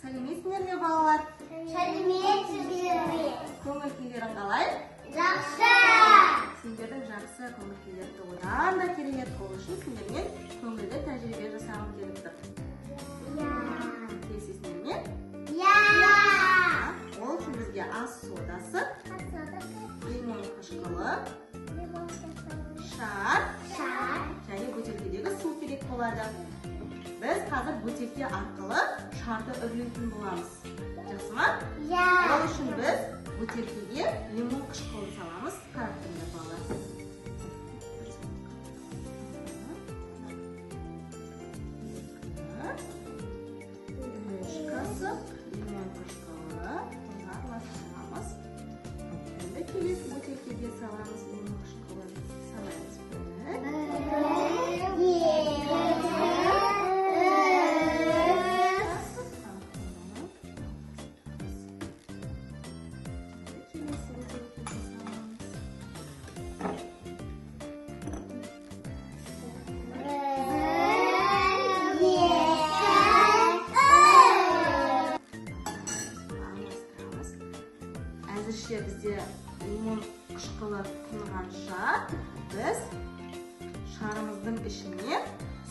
Сәлеметсіңдер ме, балалар? Сәлеметсіздер ме? Көңіл күйлерің қалай? Жақсы! Сендердің жақсы көңіл күйлеріңді одан да керемет қылу үшін сендермен көңілді тәжірибе жасағым келіп тұр. Иә. Келісесіңдер ме? Иә. Ол үшін бізге ас содасы, лимон қышқылы, шар және бөтелкедегі су керек болады. Біз қазір бөтелке арқылы шарды үрлейтін боламыз. Жақсы ма? Иә. Ол үшін біз бөтелкеге лимон қышқылын саламыз. Қарап тұрыңдар, балалар. Үш қасық лимон қышқылы араластырамыз. Енді келесі бөтелкеге саламыз лимон қышқылын. Саламыз. 1, 2, 3. Келесі бөтелкеге саламыз. 1, 2, 3. Араластырамыз. Әзірше бізде лимон қышқылы тұнғанша біз шарымыздың ішіне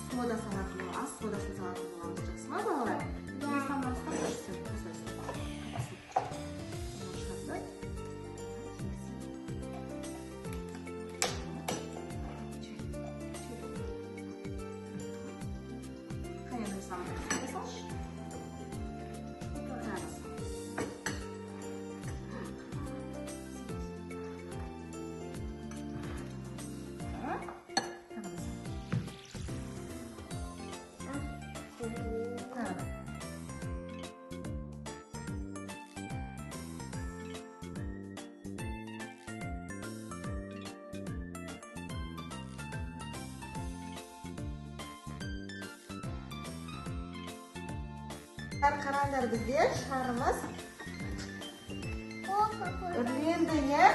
сода салатын боламыз, ас содасын салатын боламыз. Жақсы ма, балалар? Қане, Нұрислам, сода салшы. Тағы сал. Тағы да сал. Тағы да. Қараңдар, бізде шарымыз үрленді, иә?